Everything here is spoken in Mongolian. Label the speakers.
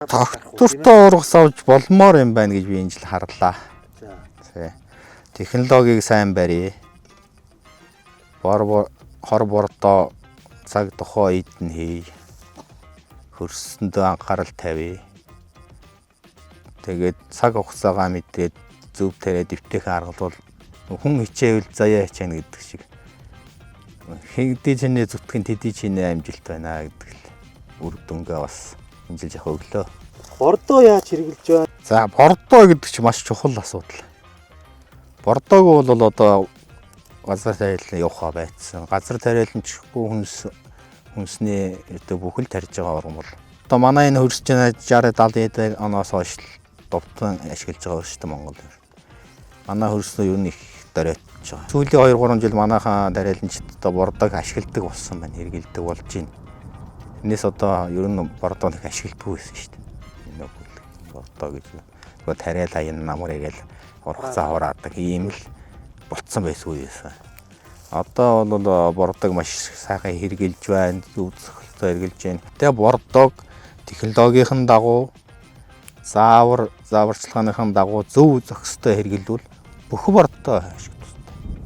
Speaker 1: Тогтвортой ургас авч болмоор юм байна гэж би энэ жил харлаа.
Speaker 2: За.
Speaker 1: Тий. Технологиг сайн барья. Бор хор бордоо цаг тухайн үед нь хий. Хөрсөндөө анхаарал тавья. Тэгээд цаг хугацаагаа мэдээд зөв тариа дэвтэйхэн аргалбал хүн хичээвэл заяа хичээнэ гэдэг шиг. Хэдий чиний зүтгэн тэдий чиний амжилт байна гэдэг л үр дүнгээ бас энэ жил яг өглөө.
Speaker 2: Бордоо яаж хэрэгжилж байна?
Speaker 1: За, бордоо гэдэг чинь маш чухал асуудал. Бордоог бол одоо газар тариалан явахаа байцсан. Газар тариалан чихгүй хүнс хүнсний одоо бүхэл тарьж байгаа ургамал. Одоо манай энэ хөрсөж байгаа 60 70 90 оноос хойш л дувтан ашиглаж байгаа шүү дээ Монгол. Манай хөрснөө юу нэг доройтж байгаа. Сүүлийн 2 3 жил манайхан тариаланчид одоо бордоог ашигладаг болсон байна. Хэрэгэлдэг болж байна. Энэс одоо ер нь бордоо нэг ашигладаггүй байсан шүү дээ. Энэ бүл бордоо гэж. Нөгөө тариал аян намар игээл ургацаа хураадаг ийм л болцсон байсан үе байсан. Одоо бол бордог маш сайхан хэрэгжилж байна, зөв зохицолтой хэрэгжилж байна. Тэгээ бордог технологийн дагуу, заавар зааварчилгааныхан дагуу зөв зохистой хэрэглэвэл бүх бордоо ашигтай.